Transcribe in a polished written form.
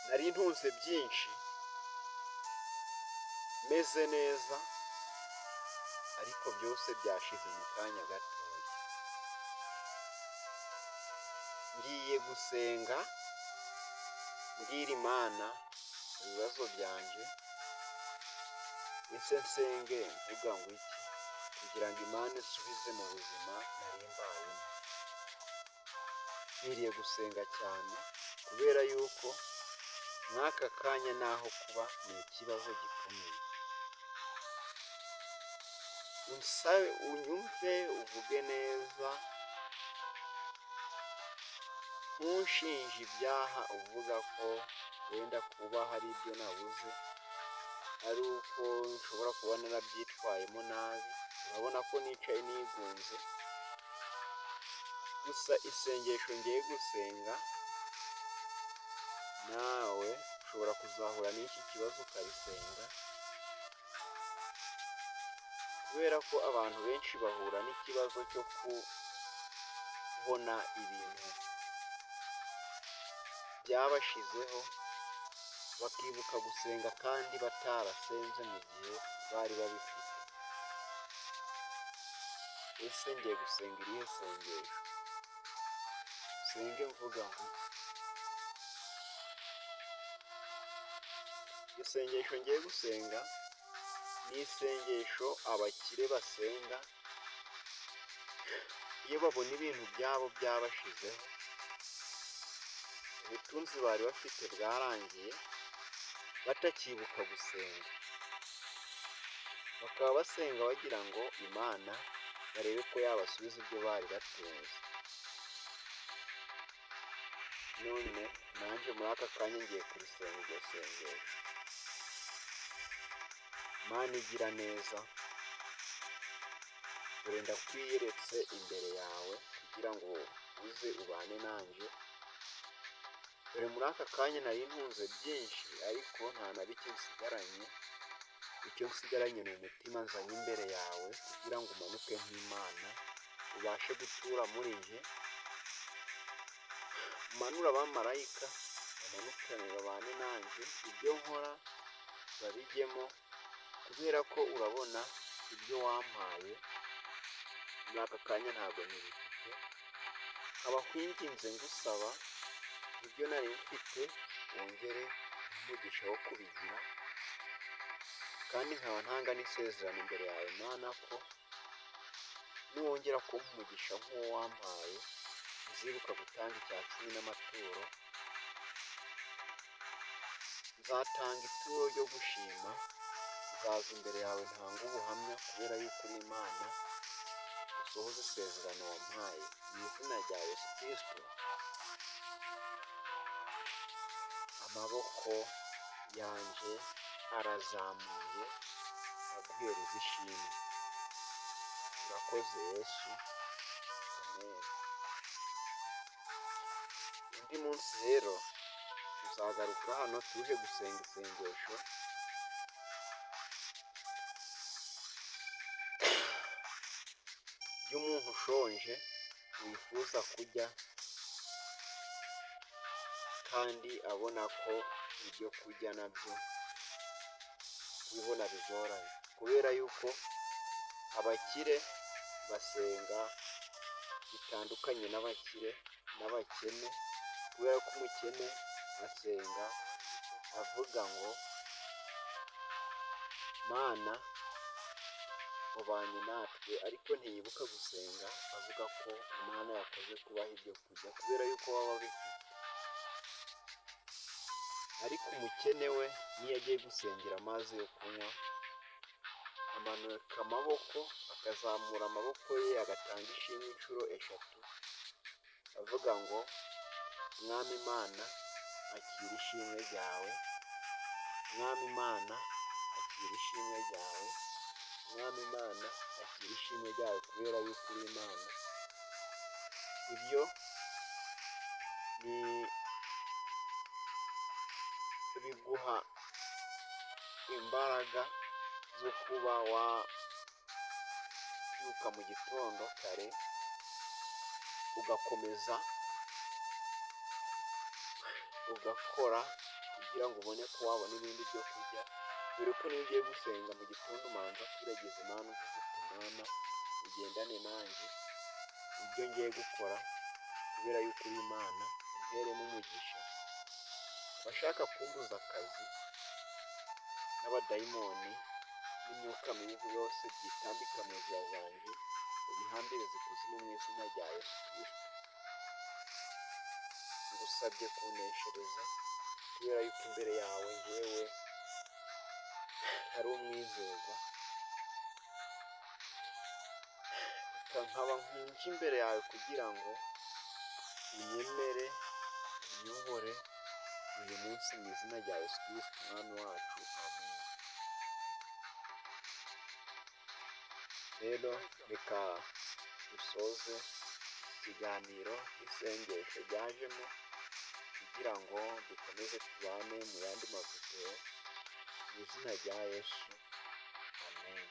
Nari ntunze byinshi, meze neza, ariko byose byashize mu kanya gatoya. Ngiye gusenga mbwira Imana ibibazo byanjye, ese nsenge mvuga ngo iki kugira ngo Imana isubize mu buzima nari mbayemo. Nkwiriye gusenga cyane kubera yuko mw'aka kanya naho kuba ni ikibazo gikomeye. Unsabe unyumve uvuge neza, ntunshinje ibyaha uvuga ko wenda kuba hari ibyo nabuze, ari uko nshobora kuba narabyitwayemo nabi, urabona ko nicaye nigunze. Gusa isengesho ngiye gusenga, nawe ushobora kuzahura n'iki kibazo ukarisenga, kubera ko abantu benshi bahura n'ikibazo cyo kubona ibintu byabashizeho, bakibuka gusenga kandi batarasenze mu gihe bari babifite. Ese ngiye gusenga irihe sengesho? Nsenge mvuga ngo iki? Isengesho ngiye gusenga ni isengesho abakire basenga iyo babona ibintu byabo byabashizeho, ubutunzi bari bafite bwarangiye, batakibuka gusenga. Bakaba basenga bagira ngo Imana barebe ko yabasubiza ibyo bari batunze. None nanjye muri aka kanya ngiye kurisenga iryo sengesho. Mana igira neza, dore ndakwiyeretse imbere yawe kugira ngo uze ubane nanjye. Dore muri aka kanya nari ntunze byinshi ariko nta na bike nsigaranye, icyo nsigaranye ni umutima nzanye imbere yawe kugira ngo umanuke nk'Imana, ubashe gutura muri njye, umanure abamarayika bamanukane babane nanjye, ibyo nkora babijyemo, kubera ko urabona ibyo wampaye muri aka kanya ntabwo nkibifite, nkaba nkwinginze ngusaba ibyo nari mfite wongere umugisha wo kubigira, kandi nkaba ntanga n'isezerano imbere yawe Mana ko nuwongera kumpa umugisha nk'uwo wampaye, nzibuka gutanga icya cumi n'amaturo, nzatanga ituro ryo gushima, nzaza imbere yawe ntanga ubuhamya kubera yuko uri Imana, usohoze isezerano wampaye. Mu izina rya Yesu Kristo, amaboko yanjye arazamuye aguhereza ishimwe. Urakoze Yesu, amen. Undi munsi rero tuzagaruka hano tuje gusenga isengesho ry'umuntu ushonje wifuza kurya kandi abona ko ibyo kurya nabyo kubibona bigoranye, kubera yuko abakire basenga bitandukanye n'abakire n'abakene, kubera ko umukene asenga avuga ngo Mana ubanye natwe, ariko ntiyibuka gusenga avuga ko Imana yakoze kubaha ibyo kurya kubera yuko baba babifite. Ariko umukene we niyo agiye gusengera amazi yo kunywa, amanika amaboko akazamura amaboko ye agatanga ishimwe inshuro eshatu, avuga ngo Mwami Imana akira ishimwe ryawe, Mwami Imana akira ishimwe ryawe, Mwami Imana akira ishimwe ryawe kubera yuko uri Imana. Ibyo ni biguha imbaraga zo kuba wabyuka mu gitondo kare ugakomeza ugakora Kugira ngo ubone ko wabona ibindi byo kurya, dore ko niyo ugiye gusenga mu gitondo umanza kwiragiza Imana uvuga uti: "Mana, ugendane nanjye ibyo ngiye gukora, kubera yuko uri Imana, umperemo umugisha." Abashaka kumbuza akazi n'abadayimoni n'imyuka mibi yose byitambika mu nzira zanjye, ubihambirize ikuzimu mu izina rya Yesu Kristo. Ngusabye kuneshereza, kubera yuko imbere yawe ngewe ari umwizerwa. Reka nkaba nkunje imbere yawe kugira ngo unyemere, unyobore uyu munsi mu izina rya Yesu Kristo Umwami wacu, amen. Rero reka dusoze ikiganiro n'isengesho ryajemo, kugira ngo dukomeze tubane mu yandi mavidewo mu izina rya Yesu, amen.